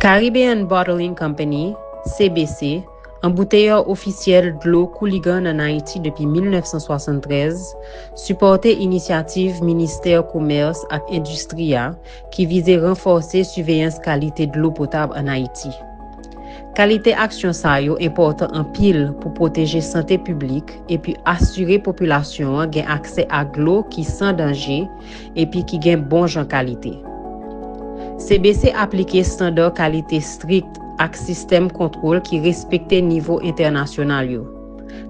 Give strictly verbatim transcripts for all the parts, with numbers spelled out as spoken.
Caribbean Bottling Company, C B C, anbouteyè ofisyèl dlo Couligan ann Ayiti depi mil nèf san swasanntrèz, sipòte inisyativ Ministè Komès ak Endistri a ki vize ranfòse siveyans kalite dlo potab ann Ayiti. Kalite aksyon sa yo enpòtan anpil pou pwoteje sante piblik epi asire popilasyon an gen aksè ak dlo ki san danje epi ki gen bon jan kalite. C B C aplike estanda kalite estrik ak sistèm kontwòl ki respekte nivo entènasyonal yo.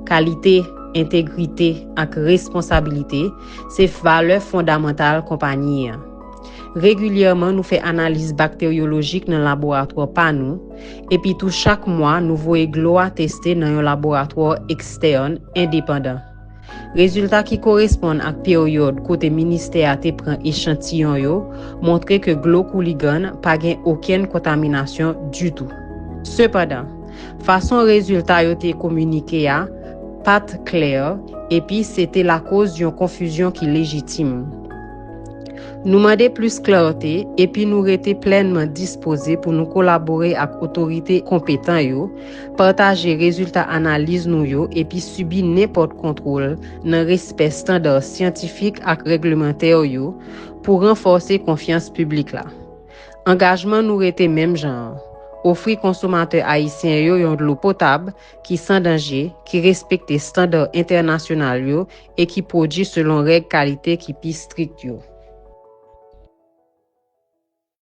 Kalite, entegrite ak responsabilite se valè fondamantal konpayi an. Regilyèman, nou fè analiz bakteryolojik nan laboratwa pa nou, epi tou chak mwa, nou voye dlo a teste nan yon laboratwa ekstèn endepandan. Rezilta ki koresponn ak peryòd kote ministè a te pran echantiyon yo montre ke dlo Couligan pa gen okenn kontaminasyon ditou. Sepandan, fason rezilta yo te kominike a pa t klè, epi se te lakoz yon konfizyon ki lejitim. Nou mande plis klète, epi nou rete plènman dispoze pou nou kolabore ak otorite konpetan yo, pataje rezilta analiz nou yo, epi sibi nenpòt kontwòl nan respè estanda syantifik ak règlemantè yo pou ranfòse konfyans piblik la. Angajman nou rete menm jan an: ofri konsomatè ayisyen yo yon dlo potab ki san danje, ki respekte estanda entènasyonal yo e ki pwodui selon règ kalite ki pi estrik yo.